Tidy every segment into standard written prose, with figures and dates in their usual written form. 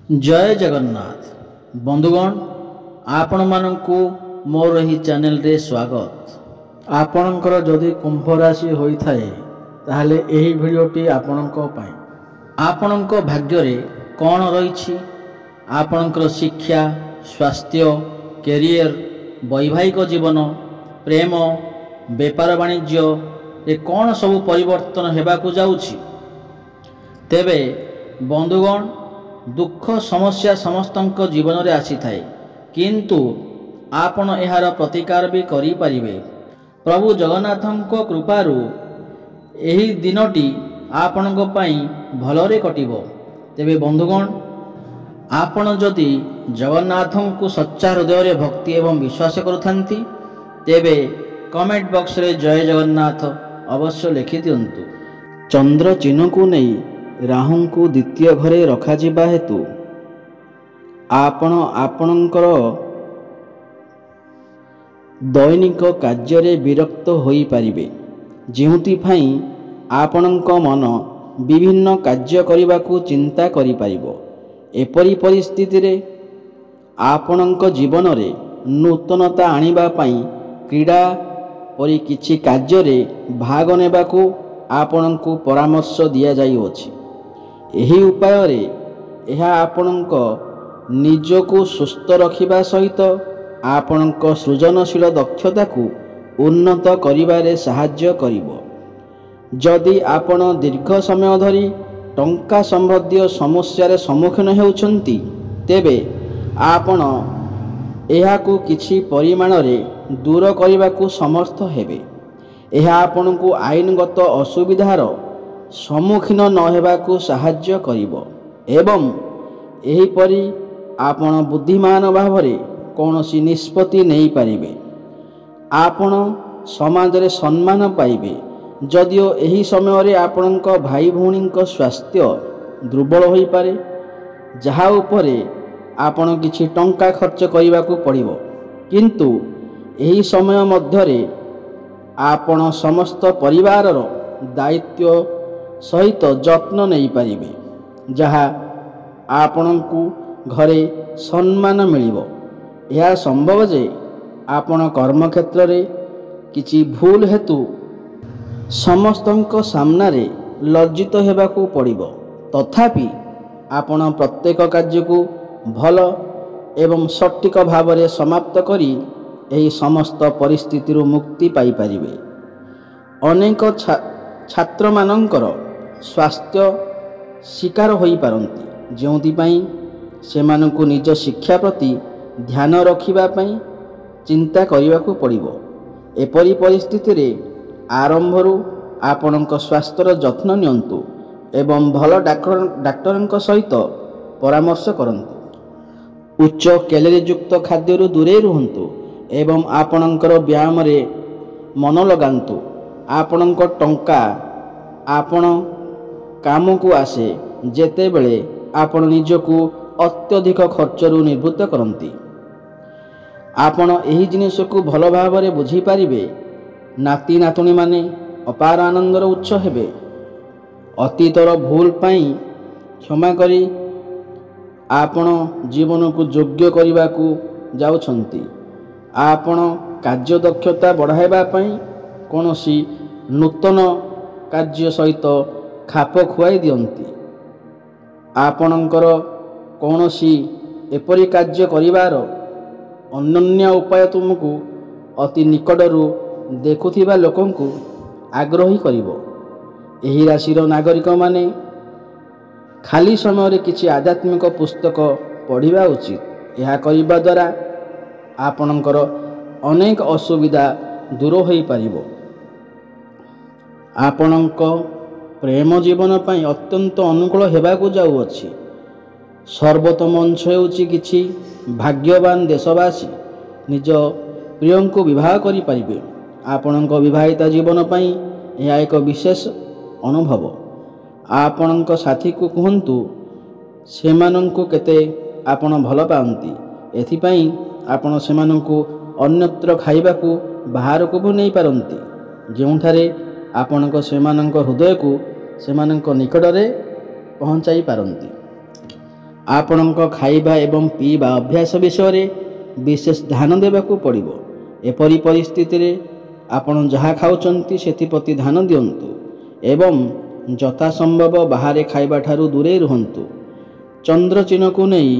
ଜୟ ଜଗନ୍ନାଥ ବନ୍ଧୁଗଣ, ଆପଣମାନଙ୍କୁ ମୋର ଏହି ଚ୍ୟାନେଲରେ ସ୍ୱାଗତ। ଆପଣଙ୍କର ଯଦି କୁମ୍ଭ ରାଶି ହୋଇଥାଏ, ତାହେଲେ ଏହି ଭିଡ଼ିଓଟି ଆପଣଙ୍କ ପାଇଁ। ଆପଣଙ୍କ ଭାଗ୍ୟରେ କ'ଣ ରହିଛି? ଆପଣଙ୍କର ଶିକ୍ଷା, ସ୍ୱାସ୍ଥ୍ୟ, କ୍ୟାରିୟର, ବୈବାହିକ ଜୀବନ, ପ୍ରେମ, ବେପାର ବାଣିଜ୍ୟରେ କ'ଣ ସବୁ ପରିବର୍ତ୍ତନ ହେବାକୁ ଯାଉଛି? ତେବେ ବନ୍ଧୁଗଣ, ଦୁଃଖ ସମସ୍ୟା ସମସ୍ତଙ୍କ ଜୀବନରେ ଆସିଥାଏ, କିନ୍ତୁ ଆପଣ ଏହାର ପ୍ରତିକାର ବି କରିପାରିବେ। ପ୍ରଭୁ ଜଗନ୍ନାଥଙ୍କ କୃପାରୁ ଏହି ଦିନଟି ଆପଣଙ୍କ ପାଇଁ ଭଲରେ କଟିବ। ତେବେ ବନ୍ଧୁଗଣ, ଆପଣ ଯଦି ଜଗନ୍ନାଥଙ୍କୁ ସଚ୍ଚା ହୃଦୟରେ ଭକ୍ତି ଏବଂ ବିଶ୍ୱାସ କରୁଥାନ୍ତି, ତେବେ କମେଣ୍ଟ ବକ୍ସରେ ଜୟ ଜଗନ୍ନାଥ ଅବଶ୍ୟ ଲେଖିଦିଅନ୍ତୁ। ଚନ୍ଦ୍ର ଚିହ୍ନକୁ ନେଇ ରାହୁଙ୍କୁ ଦ୍ୱିତୀୟ ଘରେ ରଖାଯିବା ହେତୁ ଆପଣ ଆପଣଙ୍କର ଦୈନିକ କାର୍ଯ୍ୟରେ ବିରକ୍ତ ହୋଇପାରିବେ, ଯେଉଁଥିପାଇଁ ଆପଣଙ୍କ ମନ ବିଭିନ୍ନ କାର୍ଯ୍ୟ କରିବାକୁ ଚିନ୍ତା କରିପାରିବ। ଏପରି ପରିସ୍ଥିତିରେ ଆପଣଙ୍କ ଜୀବନରେ ନୂତନତା ଆଣିବା ପାଇଁ କ୍ରୀଡ଼ା ପରି କିଛି କାର୍ଯ୍ୟରେ ଭାଗ ନେବାକୁ ଆପଣଙ୍କୁ ପରାମର୍ଶ ଦିଆଯାଉଅଛି। ଏହି ଉପାୟରେ ଏହା ଆପଣଙ୍କ ନିଜକୁ ସୁସ୍ଥ ରଖିବା ସହିତ ଆପଣଙ୍କ ସୃଜନଶୀଳ ଦକ୍ଷତାକୁ ଉନ୍ନତ କରିବାରେ ସାହାଯ୍ୟ କରିବ। ଯଦି ଆପଣ ଦୀର୍ଘ ସମୟ ଧରି ଟଙ୍କା ସମ୍ବନ୍ଧୀୟ ସମସ୍ୟାରେ ସମ୍ମୁଖୀନ ହେଉଛନ୍ତି, ତେବେ ଆପଣ ଏହାକୁ କିଛି ପରିମାଣରେ ଦୂର କରିବାକୁ ସମର୍ଥ ହେବେ। ଏହା ଆପଣଙ୍କୁ ଆଇନଗତ ଅସୁବିଧାର ସମ୍ମୁଖୀନ ନ ହେବାକୁ ସାହାଯ୍ୟ କରିବ ଏବଂ ଏହିପରି ଆପଣ ବୁଦ୍ଧିମାନ ଭାବରେ କୌଣସି ନିଷ୍ପତ୍ତି ନେଇପାରିବେ। ଆପଣ ସମାଜରେ ସମ୍ମାନ ପାଇବେ। ଯଦିଓ ଏହି ସମୟରେ ଆପଣଙ୍କ ଭାଇ ଭଉଣୀଙ୍କ ସ୍ୱାସ୍ଥ୍ୟ ଦୁର୍ବଳ ହୋଇପାରେ, ଯାହା ଉପରେ ଆପଣ କିଛି ଟଙ୍କା ଖର୍ଚ୍ଚ କରିବାକୁ ପଡ଼ିବ, କିନ୍ତୁ ଏହି ସମୟ ମଧ୍ୟରେ ଆପଣ ସମସ୍ତ ପରିବାରର ଦାୟିତ୍ୱ ସହିତ ଯତ୍ନ ନେଇପାରିବେ, ଯାହା ଆପଣଙ୍କୁ ଘରେ ସମ୍ମାନ ମିଳିବ। ଏହା ସମ୍ଭବ ଯେ ଆପଣ କର୍ମକ୍ଷେତ୍ରରେ କିଛି ଭୁଲ ହେତୁ ସମସ୍ତଙ୍କ ସାମ୍ନାରେ ଲଜ୍ଜିତ ହେବାକୁ ପଡ଼ିବ। ତଥାପି ଆପଣ ପ୍ରତ୍ୟେକ କାର୍ଯ୍ୟକୁ ଭଲ ଏବଂ ସଠିକ ଭାବରେ ସମାପ୍ତ କରି ଏହି ସମସ୍ତ ପରିସ୍ଥିତିରୁ ମୁକ୍ତି ପାଇପାରିବେ। ଅନେକ ଛାତ୍ରମାନଙ୍କର ସ୍ୱାସ୍ଥ୍ୟ ଶିକାର ହୋଇପାରନ୍ତି, ଯେଉଁଥିପାଇଁ ସେମାନଙ୍କୁ ନିଜ ଶିକ୍ଷା ପ୍ରତି ଧ୍ୟାନ ରଖିବା ପାଇଁ ଚିନ୍ତା କରିବାକୁ ପଡ଼ିବ। ଏପରି ପରିସ୍ଥିତିରେ ଆରମ୍ଭରୁ ଆପଣଙ୍କ ସ୍ୱାସ୍ଥ୍ୟର ଯତ୍ନ ନିଅନ୍ତୁ ଏବଂ ଭଲ ଡାକ୍ତରଙ୍କ ସହିତ ପରାମର୍ଶ କରନ୍ତୁ। ଉଚ୍ଚ କ୍ୟାଲୋରୀଯୁକ୍ତ ଖାଦ୍ୟରୁ ଦୂରେଇ ରୁହନ୍ତୁ ଏବଂ ଆପଣଙ୍କର ବ୍ୟାୟାମରେ ମନ ଲଗାନ୍ତୁ। ଆପଣଙ୍କ ଟଙ୍କା ଆପଣ କାମକୁ ଆସେ ଯେତେବେଳେ ଆପଣ ନିଜକୁ ଅତ୍ୟଧିକ ଖର୍ଚ୍ଚରୁ ନିବୃତ୍ତ କରନ୍ତି। ଆପଣ ଏହି ଜିନିଷକୁ ଭଲ ଭାବରେ ବୁଝିପାରିବେ। ନାତି ନାତୁଣୀମାନେ ଅପାର ଆନନ୍ଦର ଉତ୍ସ ହେବେ। ଅତୀତର ଭୁଲ ପାଇଁ କ୍ଷମା କରି ଆପଣ ଜୀବନକୁ ଯୋଗ୍ୟ କରିବାକୁ ଯାଉଛନ୍ତି। ଆପଣ କାର୍ଯ୍ୟଦକ୍ଷତା ବଢ଼ାଇବା ପାଇଁ କୌଣସି ନୂତନ କାର୍ଯ୍ୟ ସହିତ ଖାପ ଖୁଆଇ ଦିଅନ୍ତି। ଆପଣଙ୍କର କୌଣସି ଏପରି କାର୍ଯ୍ୟ କରିବାର ଅନନ୍ୟ ଉପାୟ ତୁମକୁ ଅତି ନିକଟରୁ ଦେଖୁଥିବା ଲୋକଙ୍କୁ ଆଗ୍ରହୀ କରିବ। ଏହି ରାଶିର ନାଗରିକମାନେ ଖାଲି ସମୟରେ କିଛି ଆଧ୍ୟାତ୍ମିକ ପୁସ୍ତକ ପଢ଼ିବା ଉଚିତ। ଏହା କରିବା ଦ୍ୱାରା ଆପଣଙ୍କର ଅନେକ ଅସୁବିଧା ଦୂର ହୋଇପାରିବ। ଆପଣଙ୍କ ପ୍ରେମ ଜୀବନ ପାଇଁ ଅତ୍ୟନ୍ତ ଅନୁକୂଳ ହେବାକୁ ଯାଉଅଛି। ସର୍ବୋତ୍ତମ ଅଂଶ ହେଉଛି କିଛି ଭାଗ୍ୟବାନ ଦେଶବାସୀ ନିଜ ପ୍ରିୟଙ୍କୁ ବିବାହ କରିପାରିବେ। ଆପଣଙ୍କ ବିବାହିତା ଜୀବନ ପାଇଁ ଏହା ଏକ ବିଶେଷ ଅନୁଭବ। ଆପଣଙ୍କ ସାଥୀକୁ କୁହନ୍ତୁ ସେମାନଙ୍କୁ କେତେ ଆପଣ ଭଲ ପାଆନ୍ତି। ଏଥିପାଇଁ ଆପଣ ସେମାନଙ୍କୁ ଅନ୍ୟତ୍ର ଖାଇବାକୁ ବାହାରକୁ ବି ନେଇପାରନ୍ତି, ଯେଉଁଠାରେ ଆପଣଙ୍କ ସେମାନଙ୍କ ହୃଦୟକୁ ସେମାନଙ୍କ ନିକଟରେ ପହଞ୍ଚାଇ ପାରନ୍ତି। ଆପଣଙ୍କ ଖାଇବା ଏବଂ ପିଇବା ଅଭ୍ୟାସ ବିଷୟରେ ବିଶେଷ ଧ୍ୟାନ ଦେବାକୁ ପଡ଼ିବ। ଏପରି ପରିସ୍ଥିତିରେ ଆପଣ ଯାହା ଖାଉଛନ୍ତି ସେଥିପ୍ରତି ଧ୍ୟାନ ଦିଅନ୍ତୁ ଏବଂ ଯଥାସମ୍ଭବ ବାହାରେ ଖାଇବାଠାରୁ ଦୂରେଇ ରୁହନ୍ତୁ। ଚନ୍ଦ୍ର ଚିହ୍ନକୁ ନେଇ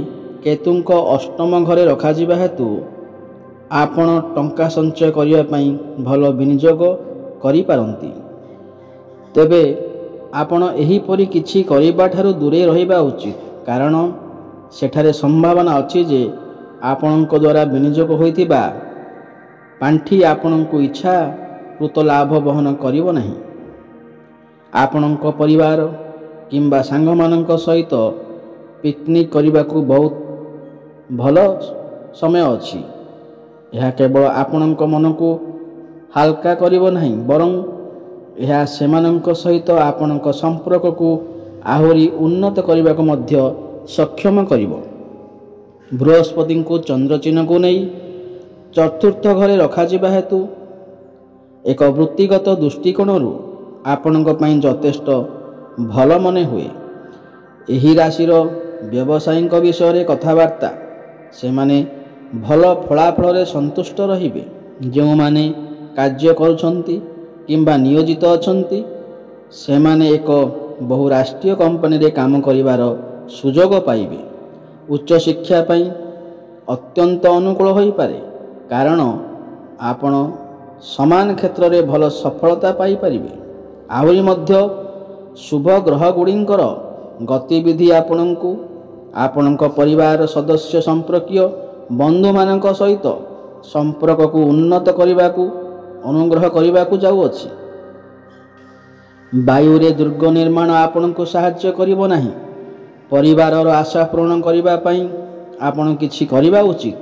କେତୁଙ୍କ ଅଷ୍ଟମ ଘରେ ରଖାଯିବା ହେତୁ ଆପଣ ଟଙ୍କା ସଞ୍ଚୟ କରିବା ପାଇଁ ଭଲ ବିନିଯୋଗ କରିପାରନ୍ତି। ତେବେ ଆପଣ ଏହିପରି କିଛି କରିବାଠାରୁ ଦୂରେଇ ରହିବା ଉଚିତ, କାରଣ ସେଠାରେ ସମ୍ଭାବନା ଅଛି ଯେ ଆପଣଙ୍କ ଦ୍ୱାରା ବିନିଯୋଗ ହୋଇଥିବା ପାଣ୍ଠି ଆପଣଙ୍କୁ ଇଚ୍ଛାକୃତ ଲାଭ ବହନ କରିବ ନାହିଁ। ଆପଣଙ୍କ ପରିବାର କିମ୍ବା ସାଙ୍ଗମାନଙ୍କ ସହିତ ପିକନିକ୍ କରିବାକୁ ବହୁତ ଭଲ ସମୟ ଅଛି। ଏହା କେବଳ ଆପଣଙ୍କ ମନକୁ ହାଲକା କରିବ ନାହିଁ, ବରଂ ଏହା ସେମାନଙ୍କ ସହିତ ଆପଣଙ୍କ ସମ୍ପର୍କକୁ ଆହୁରି ଉନ୍ନତ କରିବାକୁ ମଧ୍ୟ ସକ୍ଷମ କରିବ। ବୃହସ୍ପତିଙ୍କୁ ଚନ୍ଦ୍ର ଚିହ୍ନକୁ ନେଇ ଚତୁର୍ଥ ଘରେ ରଖାଯିବା ହେତୁ ଏକ ବୃତ୍ତିଗତ ଦୃଷ୍ଟିକୋଣରୁ ଆପଣଙ୍କ ପାଇଁ ଯଥେଷ୍ଟ ଭଲ ମନେ ହୁଏ। ଏହି ରାଶିର ବ୍ୟବସାୟୀଙ୍କ ବିଷୟରେ କଥାବାର୍ତ୍ତା, ସେମାନେ ଭଲ ଫଳାଫଳରେ ସନ୍ତୁଷ୍ଟ ରହିବେ। ଯେଉଁମାନେ କାର୍ଯ୍ୟ କରୁଛନ୍ତି କିମ୍ବା ନିୟୋଜିତ ଅଛନ୍ତି, ସେମାନେ ଏକ ବହୁରାଷ୍ଟ୍ରୀୟ କମ୍ପାନୀରେ କାମ କରିବାର ସୁଯୋଗ ପାଇବେ। ଉଚ୍ଚଶିକ୍ଷା ପାଇଁ ଅତ୍ୟନ୍ତ ଅନୁକୂଳ ହୋଇପାରେ, କାରଣ ଆପଣ ସମାନ କ୍ଷେତ୍ରରେ ଭଲ ସଫଳତା ପାଇପାରିବେ। ଆହୁରି ମଧ୍ୟ, ଶୁଭ ଗ୍ରହଗୁଡ଼ିକର ଗତିବିଧି ଆପଣଙ୍କୁ ଆପଣଙ୍କ ପରିବାର ସଦସ୍ୟ, ସମ୍ପର୍କୀୟ, ବନ୍ଧୁମାନଙ୍କ ସହିତ ସମ୍ପର୍କକୁ ଉନ୍ନତ କରିବାକୁ ଅନୁଗ୍ରହ କରିବାକୁ ଯାଉଅଛି। ବାୟୁରେ ଦୁର୍ଗ ନିର୍ମାଣ ଆପଣଙ୍କୁ ସାହାଯ୍ୟ କରିବ ନାହିଁ। ପରିବାରର ଆଶା ପୂରଣ କରିବା ପାଇଁ ଆପଣ କିଛି କରିବା ଉଚିତ।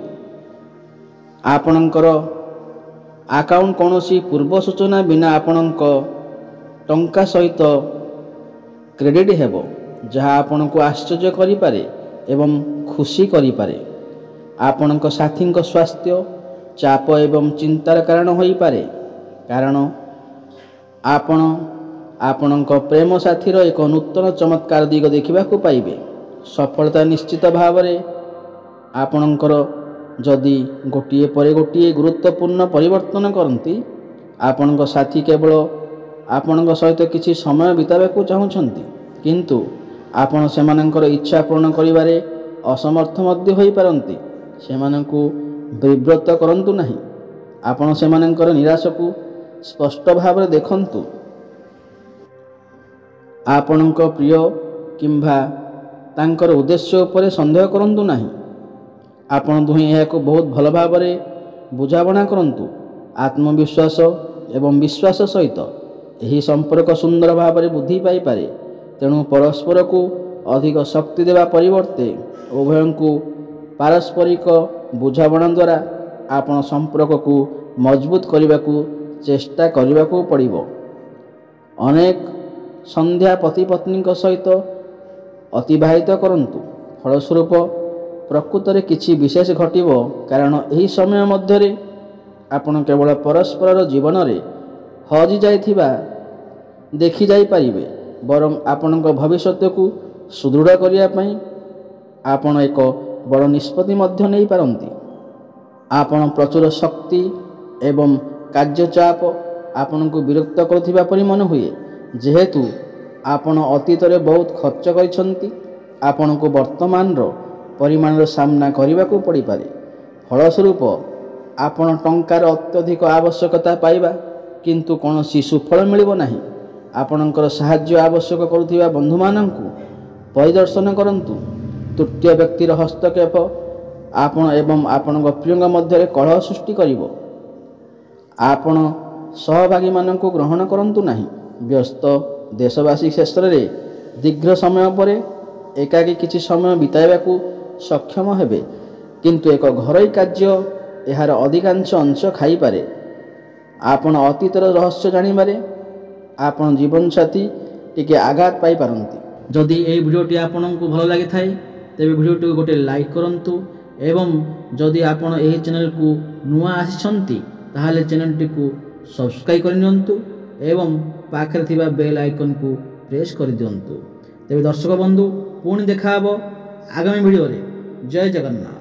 ଆପଣଙ୍କର ଆକାଉଣ୍ଟ କୌଣସି ପୂର୍ବ ସୂଚନା ବିନା ଆପଣଙ୍କ ଟଙ୍କା ସହିତ କ୍ରେଡ଼ିଟ୍ ହେବ, ଯାହା ଆପଣଙ୍କୁ ଆଶ୍ଚର୍ଯ୍ୟ କରିପାରେ ଏବଂ ଖୁସି କରିପାରେ। ଆପଣଙ୍କ ସାଥୀଙ୍କ ସ୍ୱାସ୍ଥ୍ୟ ଚାପ ଏବଂ ଚିନ୍ତାର କାରଣ ହୋଇପାରେ, କାରଣ ଆପଣ ଆପଣଙ୍କ ପ୍ରେମ ସାଥୀର ଏକ ନୂତନ ଚମତ୍କାର ଦିଗ ଦେଖିବାକୁ ପାଇବେ। ସଫଳତା ନିଶ୍ଚିତ ଭାବରେ ଆପଣଙ୍କର ଯଦି ଗୋଟିଏ ପରେ ଗୋଟିଏ ଗୁରୁତ୍ୱପୂର୍ଣ୍ଣ ପରିବର୍ତ୍ତନ କରନ୍ତି। ଆପଣଙ୍କ ସାଥୀ କେବଳ ଆପଣଙ୍କ ସହିତ କିଛି ସମୟ ବିତାଇବାକୁ ଚାହୁଁଛନ୍ତି, କିନ୍ତୁ ଆପଣ ସେମାନଙ୍କର ଇଚ୍ଛା ପୂରଣ କରିବାରେ ଅସମର୍ଥ ମଧ୍ୟ ହୋଇପାରନ୍ତି। ସେମାନଙ୍କୁ ବିବ୍ରତ କରନ୍ତୁ ନାହିଁ। ଆପଣ ସେମାନଙ୍କର ନିରାଶକୁ ସ୍ପଷ୍ଟ ଭାବରେ ଦେଖନ୍ତୁ। ଆପଣଙ୍କ ପ୍ରିୟ କିମ୍ବା ତାଙ୍କର ଉଦ୍ଦେଶ୍ୟ ଉପରେ ସନ୍ଦେହ କରନ୍ତୁ ନାହିଁ। ଆପଣ ଦୁହେଁ ଏହାକୁ ବହୁତ ଭଲ ଭାବରେ ବୁଝାମଣା କରନ୍ତୁ। ଆତ୍ମବିଶ୍ୱାସ ଏବଂ ବିଶ୍ୱାସ ସହିତ ଏହି ସମ୍ପର୍କ ସୁନ୍ଦର ଭାବରେ ବୃଦ୍ଧି ପାଇପାରେ। ତେଣୁ ପରସ୍ପରକୁ ଅଧିକ ଶକ୍ତି ଦେବା ପରିବର୍ତ୍ତେ ଉଭୟଙ୍କୁ ପାରସ୍ପରିକ ବୁଝାମଣା ଦ୍ୱାରା ଆପଣ ସମ୍ପର୍କକୁ ମଜବୁତ କରିବାକୁ ଚେଷ୍ଟା କରିବାକୁ ପଡ଼ିବ। ଅନେକ ସନ୍ଧ୍ୟା ପତି ପତ୍ନୀଙ୍କ ସହିତ ଅତିବାହିତ କରନ୍ତୁ। ଫଳସ୍ୱରୂପ ପ୍ରକୃତରେ କିଛି ବିଶେଷ ଘଟିବ, କାରଣ ଏହି ସମୟ ମଧ୍ୟରେ ଆପଣ କେବଳ ପରସ୍ପରର ଜୀବନରେ ହଜିଯାଇଥିବା ଦେଖିଯାଇପାରିବେ, ବରଂ ଆପଣଙ୍କ ଭବିଷ୍ୟତକୁ ସୁଦୃଢ଼ କରିବା ପାଇଁ ଆପଣ ଏକ ବଡ଼ ନିଷ୍ପତ୍ତି ମଧ୍ୟ ନେଇପାରନ୍ତି। ଆପଣ ପ୍ରଚୁର ଶକ୍ତି ଏବଂ କାର୍ଯ୍ୟଚାପ ଆପଣଙ୍କୁ ବିରକ୍ତ କରୁଥିବା ପରି ମନେ ହୁଏ। ଯେହେତୁ ଆପଣ ଅତୀତରେ ବହୁତ ଖର୍ଚ୍ଚ କରିଛନ୍ତି, ଆପଣଙ୍କୁ ବର୍ତ୍ତମାନର ପରିମାଣର ସାମ୍ନା କରିବାକୁ ପଡ଼ିପାରେ। ଫଳସ୍ୱରୂପ ଆପଣ ଟଙ୍କାର ଅତ୍ୟଧିକ ଆବଶ୍ୟକତା ପାଇବା, କିନ୍ତୁ କୌଣସି ସୁଫଳ ମିଳିବ ନାହିଁ। ଆପଣଙ୍କର ସାହାଯ୍ୟ ଆବଶ୍ୟକ କରୁଥିବା ବନ୍ଧୁମାନଙ୍କୁ ପରିଦର୍ଶନ କରନ୍ତୁ। ତୃତୀୟ ବ୍ୟକ୍ତିର ହସ୍ତକ୍ଷେପ ଆପଣ ଏବଂ ଆପଣଙ୍କ ପ୍ରିୟଙ୍କ ମଧ୍ୟରେ କଳହ ସୃଷ୍ଟି କରିବ। ଆପଣ ସହଭାଗୀମାନଙ୍କୁ ଗ୍ରହଣ କରନ୍ତୁ ନାହିଁ। ବ୍ୟସ୍ତ ଦେଶବାସୀ କ୍ଷେତ୍ରରେ ଦୀର୍ଘ ସମୟ ପରେ ଏକାକୀ କିଛି ସମୟ ବିତାଇବାକୁ ସକ୍ଷମ ହେବେ, କିନ୍ତୁ ଏକ ଘରୋଇ କାର୍ଯ୍ୟ ଏହାର ଅଧିକାଂଶ ଅଂଶ ଖାଇପାରେ। ଆପଣ ଅତୀତର ରହସ୍ୟ ଜାଣିବାରେ ଆପଣ ଜୀବନସାଥୀ ଟିକେ ଆଘାତ ପାଇପାରନ୍ତି। ଯଦି ଏହି ଭିଡ଼ିଓଟି ଆପଣଙ୍କୁ ଭଲ ଲାଗିଥାଏ, ତେବେ ଭିଡ଼ିଓଟିକୁ ଗୋଟେ ଲାଇକ୍ କରନ୍ତୁ ଏବଂ ଯଦି ଆପଣ ଏହି ଚ୍ୟାନେଲକୁ ନୂଆ ଆସିଛନ୍ତି, ତାହେଲେ ଚ୍ୟାନେଲଟିକୁ ସବସ୍କ୍ରାଇବ୍ କରିନିଅନ୍ତୁ ଏବଂ ପାଖରେ ଥିବା ବେଲ୍ ଆଇକନ୍କୁ ପ୍ରେସ୍ କରିଦିଅନ୍ତୁ। ତେବେ ଦର୍ଶକ ବନ୍ଧୁ, ପୁଣି ଦେଖାହେବ ଆଗାମୀ ଭିଡ଼ିଓରେ। ଜୟ ଜଗନ୍ନାଥ।